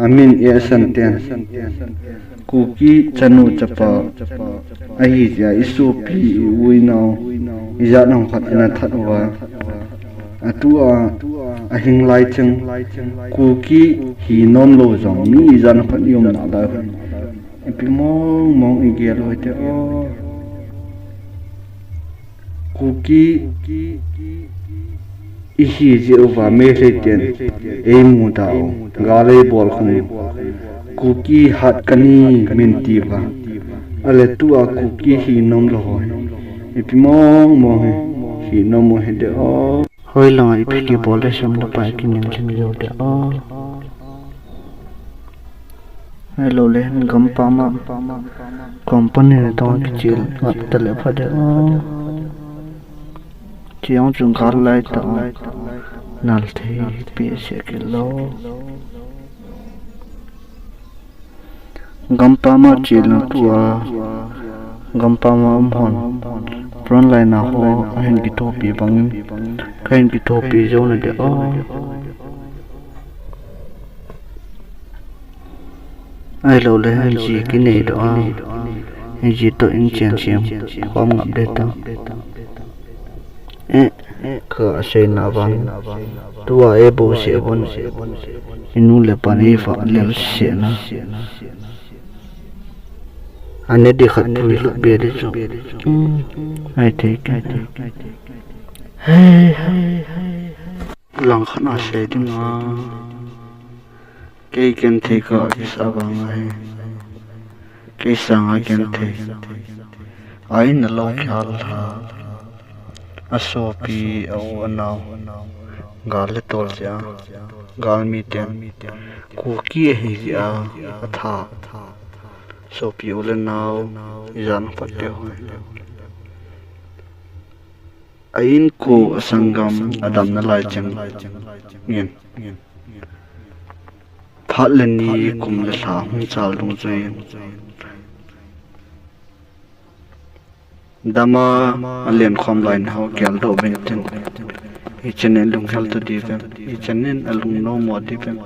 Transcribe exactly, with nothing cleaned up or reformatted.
Amin Esan ten. Kuki chanu chapa ahi jeh a isopi i u i nao ijat ham khat ina that uva. Atua ahing lai cheng Kuki hi nom lou jong mi ijat ham khat i um nalai. Ipi mong mong i gel u hite o. Kuki ihi jeh uva Meitei ten eimu da u, gal eibol khum u. Kuki hat kani min ti uva. Ale tua Kuki hi nom lou ho hi ipi mong mong hi, hi nom u hite o. Hoilanga ipi kibol le sem le pai kimin lhing jou te o. Hello le, gampam a company na tong kichil ngat ta le pha de o. Chiang chung kar lai ta o. Nal thei pi se kilo. Gampam a chilna tua, gampam a um hon, frontline a ho ahin kithopi bangin, kahin kithopi jou na de o. Ahilou le, hin ji kinei doh a, hin ji toh in chen sem khom ngap de ta. Eh, ka seina vang, tua eibouseh uvin, inu le pan eiva lel seh na. Ane di khat pui lut be di chu. Hmm, ai thei ke. Hei, hei, hei. Lang khat a sei ding a. Kei genthei ka kisa vang ahi. Kei sanga genthei. Ahin alou kihal a. Asopi, a u, anao. Gal le tol jeh a. Galmi ten. Kuki ahi jeh a. Atha. Sopi u le nao. Ijat ham khat te ho. A inko, a sanggam, a damna lai cheng in. Phat le ni, kum le lha hung chal dungjui in. Dam a, a lenkhom lai in ho geldoh uvin tin. Hichan in lunghel ta diuvem, hichan in alung nom mo diuvem.